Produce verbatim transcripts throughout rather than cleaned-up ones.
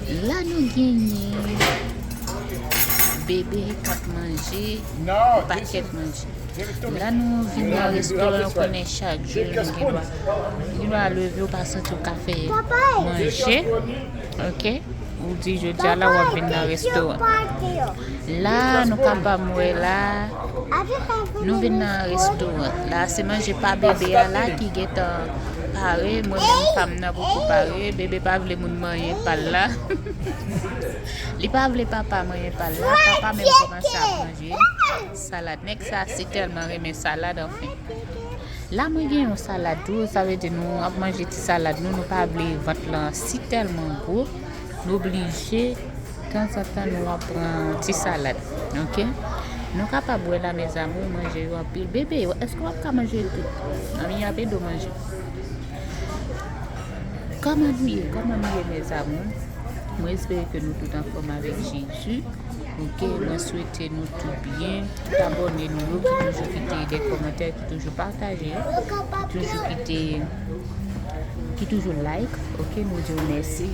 La nou genyen bebe k ap manje yon pakèt manje. La nou vin nan restoran, konnen chak jou nou gen dwa, gen dwa leve, ou pa santi w ka fè manje. Ok? Ou di jodi a la w ap vin nan restoran. La nou kapab wè la, nou vin nan restoran. La se manje pa bebe a la ki gentan pare. Mwen menm pa m nan poko pare. Bebe pa vle moun manyen pa l la. Li pa vle papa manyen pa l la. Papa menm kòmanse ap manje salad. Nèg sa si tèlman renmen salad, anfen. La mwen gen yon salad tou, sa vle di nou ap manje ti salad nou, nou pa vle vant lan si tèlman gwo, nou oblije tanzantan nou ap pran ti salad. Ok? Nou kapab wè la, mes amours, manje yo anpil. Bebe yo, èske w ap ka manje tout? Manmi ap ede w manje. Kòman nou ye? Kòman nou ye, mes amours? Mwen espere ke nou tout anfòm avèk Jezi. Ok, mwen swete nou tout byen. Tout abòne nou yo ki toujou kite de kòmantè, ki toujou pataje, ki toujou kite, ki toujou like. Ok, nou di w mèsi.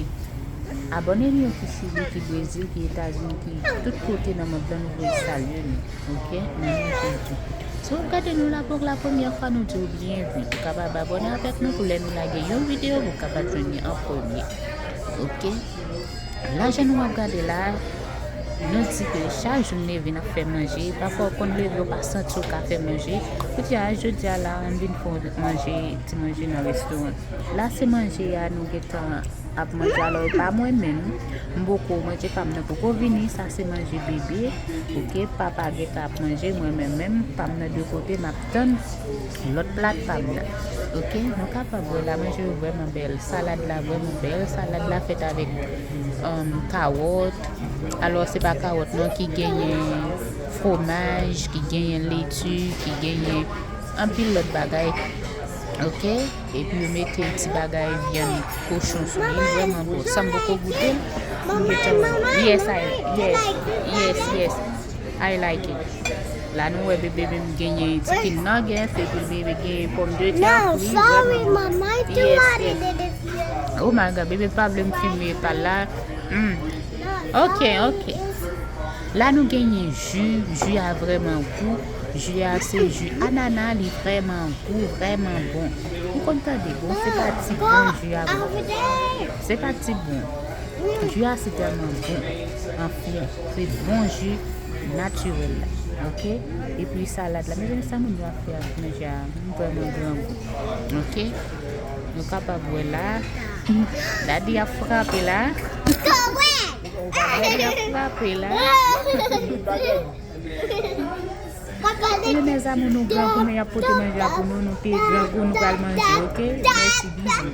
Abòne nou yo ki Chili, ki Brezil, ki Etazini, ki tout kote nan mond lan, nou voye salye nou. Ok, nan non Jezi. Si w ap gade nou la pou la premyè fwa, nou di w byenvini. Ou kapab abòne avèk nou pou lè nou lage yon videyo, ou kapab jwenn li an premye. Ok? La jan nou ap gade la, nou di ke chak jou n leve n ap fè manje. Pafwa w konn leve w pa santi w ka fè manje. Kounye a, jodi a la, m vin fè w manje, ti manje nan restoran. La se manje a nou gentan ap manje. Alò, e pa mwen menm. M poko, manje pa m nan poko vini. Sa se manje bebe. Ok, papa gentan ap manje. Mwen menm menm, pa m nan de kote, m ap tann lòt plat pa m nan. Ok, nou kapab wè la, manje yo vrèman bèl. Salad la vrèman bèl. Salad la fèt avèk um, kawòt. Alò, se pa kawòt non, ki genyen fwomaj, ki genyen leti, ki genyen anpil lòt bagay. Ok? Epi yo mete ti bagay vyann kochon sou li, vrèman bon. Sa m poko goute l, m gentan wè. Yes, I, yes, yes, yes. I like it. La nou wè bebe menm genyen chicken nuggets, epi bebe genyen pòmdetè fri, vrèman bon. Yes, yes. Oh my God, bebe pa vle m filme pa l la. Hmm. Ok, ok. La nou genyen ji, ji a vrèman gou. Ji a se ji anana, li vrèman gou, vrèman bon. Ou konn tande, bon, se pa ti bon ji a bon. Se pa ti bon. Ji a se tèlman bon. Anfen, se bon ji natirèl la. Ok? Epi salad la. Mezanmi, sa moun yo ap fè ak manje a, m vrèman grangou. Ok? Nou kapab wè la. Daddy ap frape la. Daddy ap frape la. Ebyen, mezanmi, nou grangou, men y ap pote manje a pou nou. Nou te grangou, nou pral manje, ok? Mèsi, bizou.